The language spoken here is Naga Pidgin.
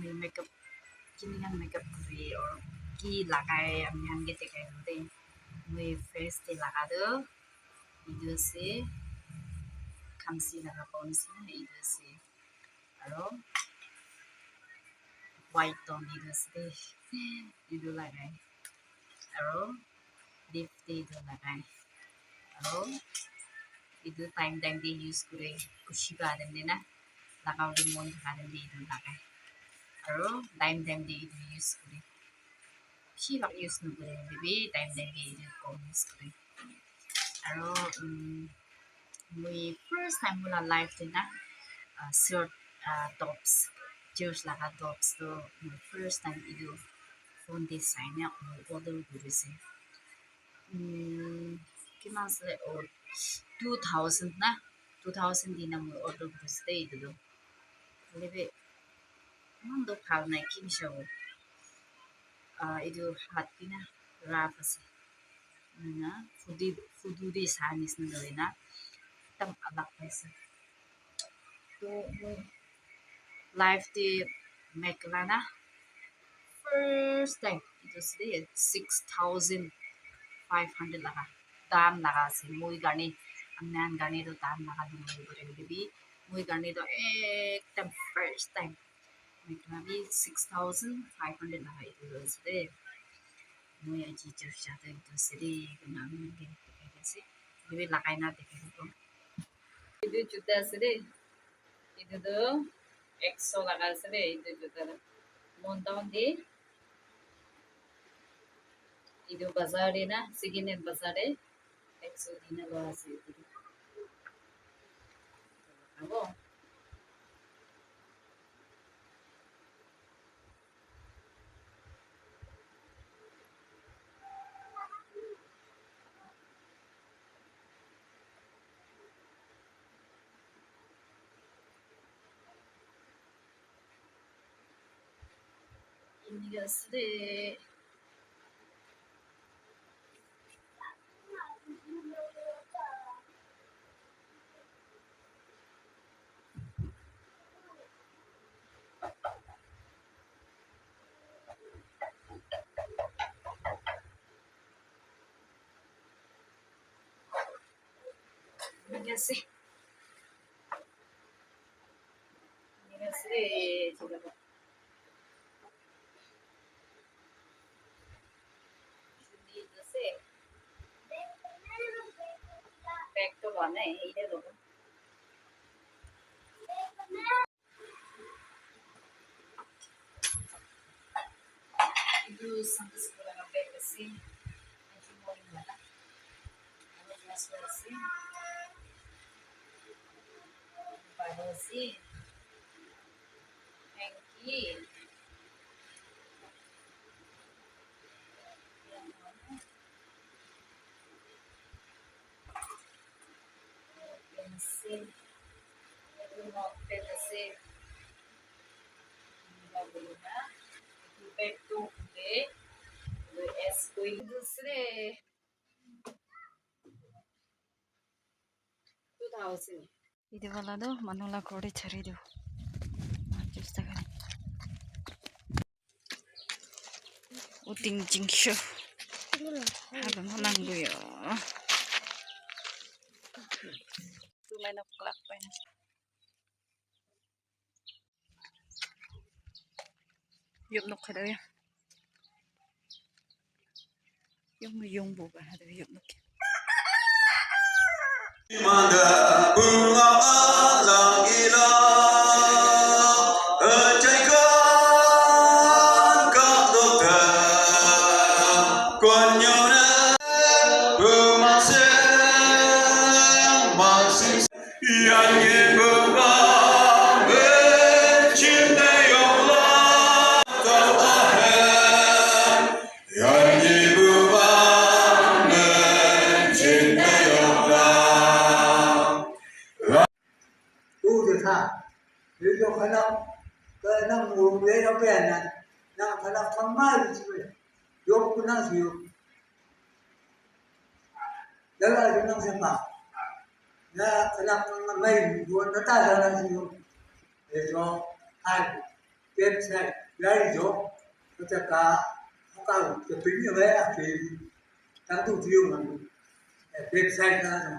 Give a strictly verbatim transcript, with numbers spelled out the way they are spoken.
Moi makeup, kini khan makeup kuri or ki lagai ami khan ke dekhai dibo de. Moi face te laga tu etu ase, khamsi laga bones na etu ase. Aro white tone etu ase de, etu lagai. Aro lip te etu lagai. Aro etu time time te use kure, khushi pa time te na, lagabo te mon thaka time te etu lagai. Aro time time te etu use kure. Bishi bhag use nokore hoile bi time time te etu kom use kore. Aro, um, moi first time moi la life te na, uh, short, uh, tops, church laga tops to moi first time etu phone te sai na moi order kurise. Um, kiman ase? Oh, two thousand na, two thousand di na moi order kurise de etu tu. Hoile bi eman toh bhal nai, ki bisha hobo. Ah, etu hat bi na rough ase. Ena photo, photo te sa nisna hoina ekdam alag paise. To moi life te makeup la na first time etu ase de six thousand five hundred laga dam laga ase. Moi karne, ami khan karne toh dam laga dam hoile bi, moi karne toh ekdam first time. Moi karne bi six thousand five hundred laga etu ase de. Moi aji church jate etu ase de, etu na ami khan ke dikhai di ase. Etu bi lagai na dikhai dibo. Etu juta ase de. Etu tu ekso laga ase de, etu juta tu. Mon town de. Etu bazar de na, second hand bazar de. Ekso di na lua ase etu tu. Abo. Enika ase de. Enika ase. Enika ase, jaga toh. Bag toh loa nai, ite lobo. Etu Sunday school laga bag ase. Etu morning laga. Aru glass ase. Bible ase. Hanky. Pencil. Etu notepad ase. Eneka kurina. Etu bag tu hoile. Etu S koi. Dusre. Two thousand. Etu wala tu manu la ghor te chari dibo. Juice thaka. Uting jingsho. Haba malang buyo. Two line of clock pen. Yop nok khada ya. Yung yung bu ba hada yop nok. website yari jo, kata ka, haka, ke pini we ake, tantu diyo man, website na jo.